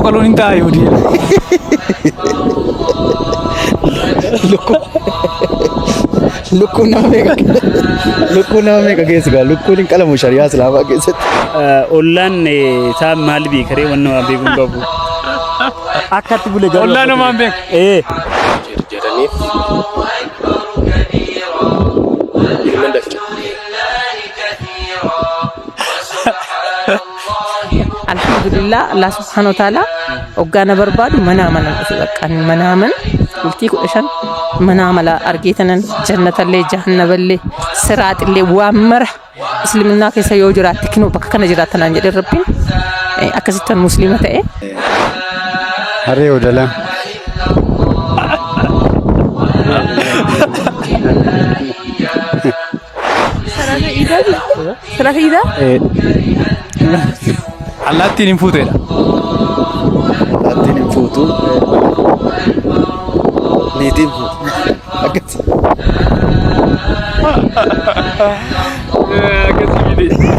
qaluun hin ta'a Yihudii. Lukkuu lukkuun nama meeqa lukkuun nama meeqa geessu gaa lukkuun hin qalamu shari'aa islaamaa keessatti. Ollaan isaa maal beekaree wanna waan beekuu hin qabu. Akkatti bule garuu. Ollaan homaa hin beeku. Ee. Jedhaniif ilma dhalcha. Alhamdulillah Allah subhanahu wa ta'ala hoggaa na barbaadu manaa mana dhufe bakka ani manaa mana bultii 15 manaa mala argee tanan jannatallee jahannaballee siraaxillee waan mara isliminaa keessa yoo jiraatte kinoo bakka kana jiraatta naan jedhe rabbiin akkasittan musliima ta'e. Harree odalaa. Salaata iidaa Salaata iidaa? Allaattiin hin fuuteedha. Allaattiin hin fuutu. Niitiin fuutu. Akkasi. Akkasii miti.